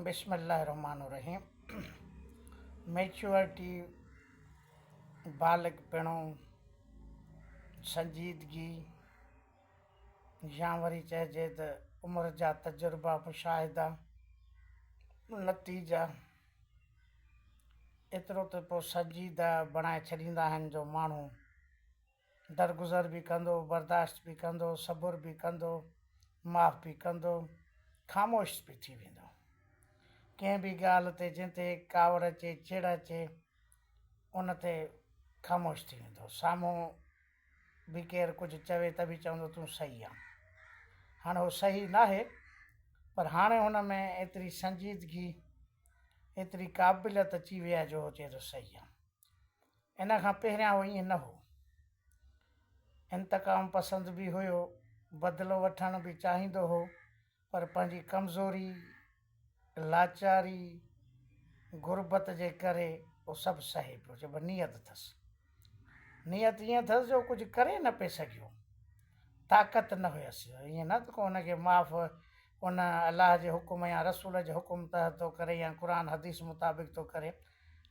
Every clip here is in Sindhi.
بسم الله الرحمٰن الرحيم ميچوئرٽي، بالغ پڻو، سنجيدگي يا وري چئجي ته عمر جا تجربا، مشاهدا، نتيجا ايترو ته پوء سنجيده بڻائي ڇڏيندا آهن جو ماڻهو درگذر به ڪندو، برداشت به ڪندو، صبر به ڪندو، معاف به ڪندو، خاموش به ٿي ويندو. ڪنهن به ڳالهه تي جنهن تي ڪاوڙ اچي، چڙ اچي، ان تي خاموش ٿي ويندو. سامهون به ڪير ڪجهه چوي ته به چوندو تون صحيح آن. هاڻ هو صحيح ناهي پر هاڻي هن ۾ ايتري سنجيدگي، ايتري قابليت اچي وئي آهي جو هو چئي ٿو صحيح آن. ان کان پهريان هو ائين نه هو. انتقام پسند به هيو، بدلو وٺڻ به چاهيندو هو، پر پنهنجي ڪمزوري، لاچاري، غربت جي ڪري اهو سڀ سهي پيو. چئبو نيت اٿس. نيت ائين اٿس جو ڪجهه ڪري نه پئي سگهيو. طاقت نه هيس. ائين نه ته ڪو هن کي معاف ان الله جي حڪم يا رسول جي حڪم تحت ٿو ڪري يا قرآن حديث مطابق ٿو ڪري.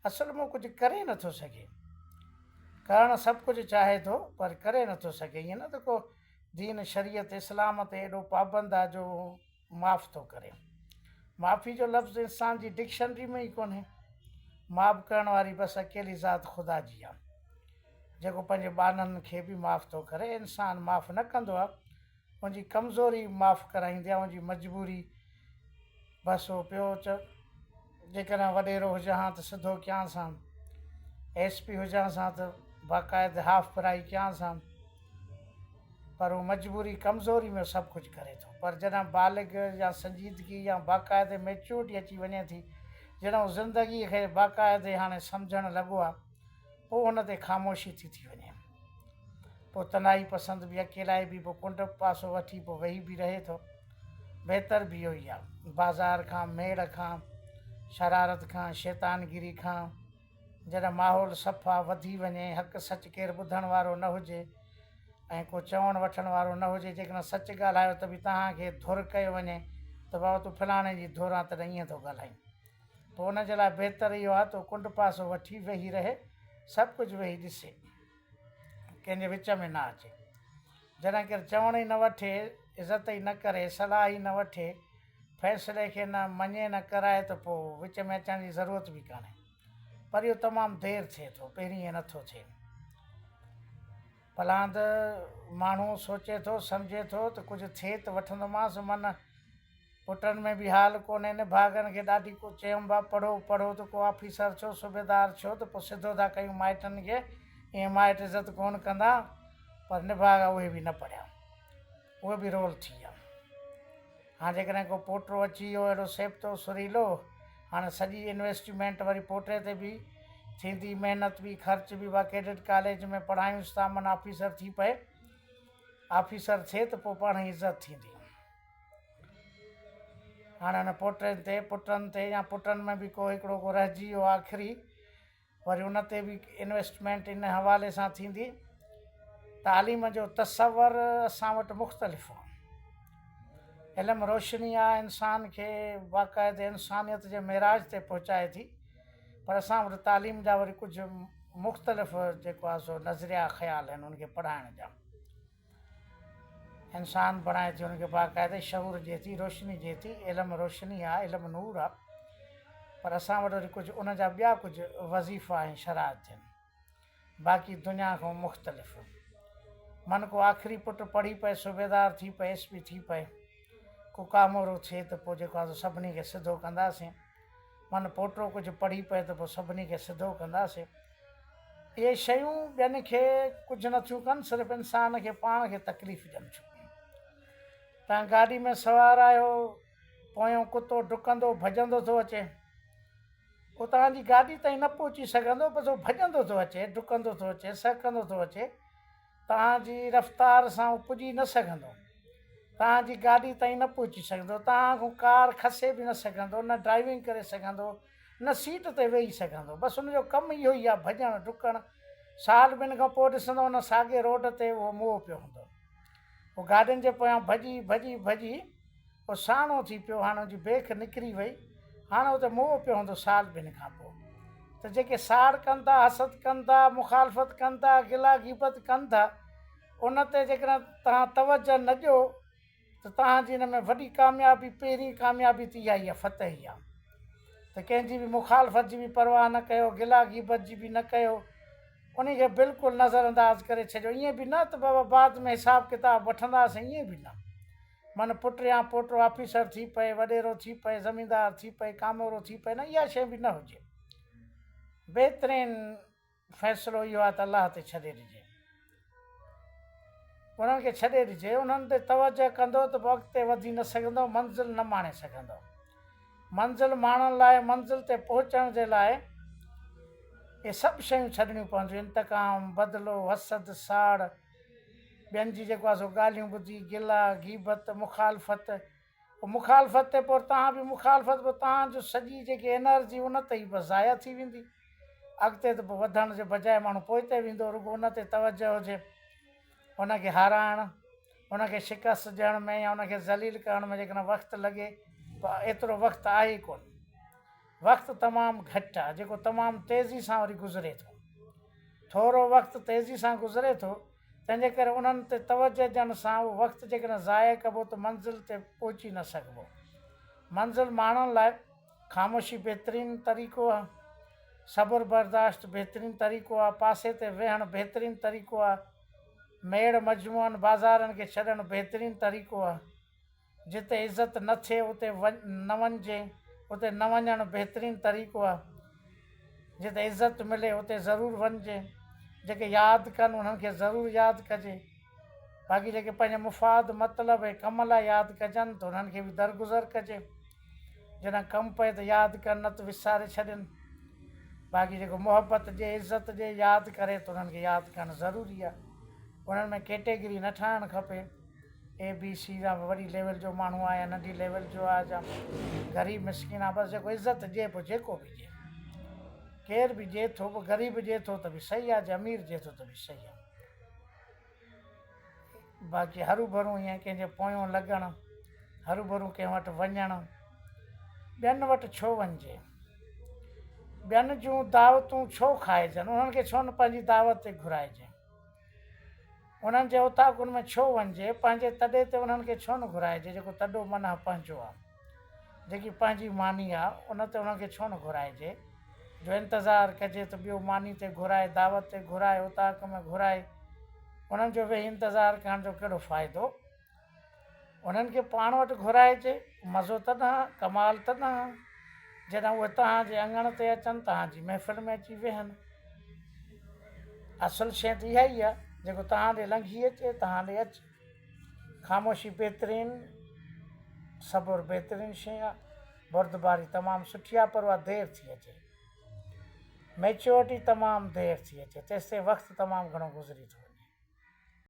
اصل ۾ ڪجهه ڪري نٿو سگهي. ڪرڻ سڀ ڪجهه چاهي ٿو پر ڪري نٿو سگهي. ائين نه ته ڪو دين شريعت اسلام تي ايڏو پابند آ جو معاف ٿو ڪري. معافي جو لفظ انسان جي ڊڪشنري ۾ ئي ڪونهي. معاف ڪرڻ واري بس اڪيلي ذات خدا جي آ. جيڪو پنهنجي ٻانهن کي به معاف ٿو ڪري. انسان معاف نه ڪندو آ. ان جي ڪمزوري معاف ڪرائيندي آ، ان جي مجبوري بس هو پيو چ جيڪڏهن وڏيرو هجان ها ته سڌو ڪيانس ها، ايس پي هجانس ها ته باقاعده هاف فرائي ڪيانس ها، پر هو مجبوري ڪمزوري ۾ سڀ ڪجهه ڪري ٿو. پر جڏهن بالغ يا سنجيدگي يا باقاعدي ميچورٽي اچي وڃي ٿي، جڏهن هو زندگيء کي باقاعدي هاڻي سمجهڻ لڳو آهي، پوء هن تي خاموشي ٿي ٿي وڃي. پوء تنهائي پسند به، اڪيلائي به، پوء ڪنڊ پاسو وٺي پوء ويهي به رهي ٿو. بهتر به اهو ئي آ. بازار کان، ميڙ کان، شرارت کان، شيطانگيري کان جڏهن ماحول صفا وڌي وڃي، حق سچ ڪير ٻڌڻ وارو نه هجي ۽ ڪو چوڻ وٺڻ وارو نه هجي، جيڪڏهن سچ ڳالهايو ته به توهان کي ڌر ڪيو وڃي ته بابا تون فلاڻي جي ڌر آن تڏهن ائين ٿو ڳالهائين. پوء ان جي لاء بهتر اهو آ ته هو ڪنڊ پاسو وٺي ويهي رهي، سڀ ڪجهه ويهي ڏسي. ڪنهن جي وچ ۾ نه اچي. جڏهن ڪير چوڻ ئي نه وٺي، عزت ئي نه ڪري، صلاح ئي نه وٺي، فيصلي کي نه مڃي نه ڪرائي ته پوء وچ ۾ اچڻ جي ضرورت به ڪانهي. پر اهو تمام دير ٿئي ٿو، پهرين ائين نٿو ٿئي. پلاند ماڻهو سوچي ٿو، سمجهي ٿو ته ڪجهه ٿئي ته وٺندومانس، من پٽن ۾ به حال ڪونهي، نڀاڳن کي ڏاڍي ڪو چيم با پڙهو پڙهو ته ڪو آفيسر ٿيو، صوبيدار ٿيو ته پوء سڌو ٿا ڪيون مائٽن کي، ائين مائٽ عزت ڪونه ڪندا، پر نڀاڳا اهي به نه پڙهيا، اهي به رول ٿي ويا. هاڻ جيڪڏهن ڪو پوٽو اچي ويو اهڙو سيبتو سريلو، هاڻ سڄي انويسٽمينٽ وري پوٽي تي به ٿيندي، محنت به، خرچ به، با ڪيڊٽ ڪاليج ۾ پڙهايونس ٿا من آفيسر ٿي پئي، آفيسر ٿئي ته پوء پاڻهي عزت ٿيندي. هاڻ ان پوٽن تي، پٽن تي يا پٽن ۾ به ڪو هڪڙو ڪو رهجي ويو آخري، وري ان تي به انويسٽمينٽ ان حوالي سان ٿيندي. تعليم جو تصور اسان وٽ مختلف آ. علم روشني آ، انسان کي باقاعدي انسانيت جي معراج تي پهچائي ٿي، پر اسان وٽ تعليم جا وري ڪجهه مختلف جيڪو آ سو نظريا خيال آهن ان کي پڙهائڻ جا. انسان بڻائي ٿي ان کي باقاعدي شعور ڏئي ٿي روشني ڏئي ٿي علم روشني آ علم نور آ پر اسان وٽ وري ڪجهه ان جا ٻيا ڪجهه وظيفا ۽ شرائط ٿين باقي دنيا کان مختلف من ڪو آخري پٽ پڙهي پئي صوبيدار ٿي پئي ايس پي ٿي پئي ڪو ڪامورو ٿئي ته پوء جيڪو آ سو سڀني کي سڌو ڪنداسين من پوٽو ڪجهه پڙهي پئي ته پوء سڀني کي سڌو ڪنداسين. اهي شيون ٻين کي ڪجهه نه ٿيون ڪن، صرف انسان کي پاڻ کي تڪليف ڏين ٿيون. توهان گاڏي ۾ سوار آهيو، پويون ڪتو ڊڪندو ڀڄندو ٿو اچي. هو توهان جي گاڏي تائين نه پهچي سگهندو، بس هو ڀڄندو ٿو اچي، ڊڪندو ٿو اچي، سهڪندو ٿو اچي. توهان جي رفتار سان هو پڄي نه سگهندو، توهان جي گاڏي تائين نه پهچي سگهندو، توهان کان ڪار کسي به نه سگهندو، نه ڊرائيونگ ڪري سگهندو، نه سيٽ تي ويهي سگهندو. بس ان جو ڪم اهو ئي آهي ڀڄڻ، ڊڪڻ. سال ٻن کان پوء ڏسندو ان ساڳي روڊ تي اهو موهه پيو هوندو. هو گاڏين جي پويان ڀڄي ڀڄي ڀڄي پوء ساڻو ٿي پيو. هاڻ ان جي بيک نڪري وئي. هاڻ اتي موئو پيو هوندو سال ٻن کان پوء ته جيڪي ساڙ ڪن ٿا، حسد ڪن ٿا، مخالفت ڪن ٿا، گلا غيبت ڪن ٿا، ان تي جيڪڏهن توهان توجه نه ڏيو ته توهان جي ان ۾ وڏي ڪاميابي، پهرين ڪاميابي ته اها ئي آهي، فتح ئي آهي ته ڪنهن جي به مخالفت جي به پرواهه نه ڪيو، گلا غيبت جي به نه ڪيو، انهي کي بلڪل نظر انداز ڪري ڇڏيو، ائين به نه ته بابا بعد ۾ حساب ڪتاب وٺنداسين، ائين به نه. من پٽ يا پوٽو آفيسر ٿي پئي، وڏيرو ٿي پئي، زميندار ٿي پئي، ڪامورو ٿي پئي، نه اها شيء به نه هجي. بهترين فيصلو اهو آهي ته الله تي ڇڏي ڏجي. انهن کي ڇڏي ڏجي، انهن تي توجه ڪندو ته پوء اڳتي وڌي نه سگهندو، منزل نه ماڻي سگهندو. منزل ماڻڻ لاء، منزل تي پهچڻ جي لاء اهي سڀ شيون ڇڏڻيون پونديون، انتقام، بدلو، حسد، ساڙ، ٻين جي جيڪو آهي سو ڳالهيون ٻڌي، گلا، غيبت، مخالفت، پوء مخالفت تي پوء توهان به مخالفت پوء توهان جو سڄي جيڪي انرجي ان تي ئي بس ضايع ٿي ويندي. اڳتي ته پوء وڌڻ جي بجاء ماڻهو پوئتي ويندو رڳو ان تي توجه هجي. ان کي هارائڻ، ان کي شڪست ڏيڻ ۾ يا ان کي ذليل ڪرڻ ۾ جيڪڏهن وقت لڳي پر ايترو وقت آهي ئي ڪونه. وقت تمام گهٽ آهي جيڪو تمام تيزي سان وري گذري ٿو. ٿورو وقت تيزي سان گذري ٿو تنهن جي ڪري انهن تي توجه ڏيڻ سان اهو وقت جيڪڏهن ضايع ڪبو ته منزل تي پهچي نه سگهبو. منزل ماڻڻ لاء خاموشي بهترين طريقو آهي. صبر برداشت بهترين طريقو آهي. پاسي تي ويهڻ بهترين طريقو آهي. ميڙ مجموعن بازارن کي ڇڏڻ بهترين طريقو آهي. جتي عزت نه ٿئي اتي نه وڃجي، اتي نه وڃڻ بهترين طريقو آهي. جتي عزت ملي اتي ضرور وڃجي. جيڪي ياد ڪن انهن کي ضرور ياد ڪجي. باقي جيڪي پنهنجي مفاد، مطلب ۽ ڪم لاء ياد ڪجن ته انهن کي به درگذر ڪجي. جڏهن ڪم پئي ته ياد ڪن نه ته وساري ڇڏين. باقي جيڪو محبت ڏئي، عزت ڏئي، ياد ڪري ته انهن کي ياد ڪرڻ ضروري آهي. انهن ۾ ڪيٽيگري نه ٺاهڻ کپي. اي بي سي يا وڏي ليول جو ماڻهو آهي يا ننڍي ليول جو آهي يا غريب مسڪين آهي بس جيڪو عزت ڏئي پوء جيڪو به ڏئي ڪير به ڏئي ٿو پوء غريب ڏئي ٿو ته به صحيح آهي جي امير ڏئي ٿو ته به صحيح آهي باقي هرو ڀرو ائين ڪنهن جي پويون لڳڻ هرو ڀرو ڪنهن وٽ وڃڻ ٻين وٽ ڇو وڃجي ٻين جون دعوتون ڇو کائجن انهن کي ڇو نه پنهنجي دعوت تي گهرائجي انهن جي اوطاقن ۾ ڇو وڃجي؟ پنهنجي تڏي تي انهن کي ڇو نه گهرائجي، جيڪو تڏو منهه پنهنجو آ، جيڪي پنهنجي ماني آ، ان تي انهن کي ڇو نه گهرائجي، جو انتظار ڪجي ته ٻيو ماني تي گهرائي، دعوت تي گهرائي، اوطاق ۾ گهرائي، انهن جو ويهي انتظار ڪرڻ جو ڪهڙو فائدو؟ انهن کي پاڻ وٽ گهرائجي، مزو تڏهن، ڪمال تڏهن، جڏهن اهي توهان جي اڱڻ تي اچن، توهان جي محفل ۾ اچي ويهن. اصل شيء ته اها ئي آهي، جيڪو توهان ڏي لنگهي اچي، توهان ڏي اچي. خاموشي بهترين، صبر بهترين شيء آهي، بردباري تمام سٺي آهي، پر اها دير ٿي اچي. ميچوئرٽي تمام دير ٿي اچي، تيستائين وقت تمام گهڻو گذري ٿو وڃي.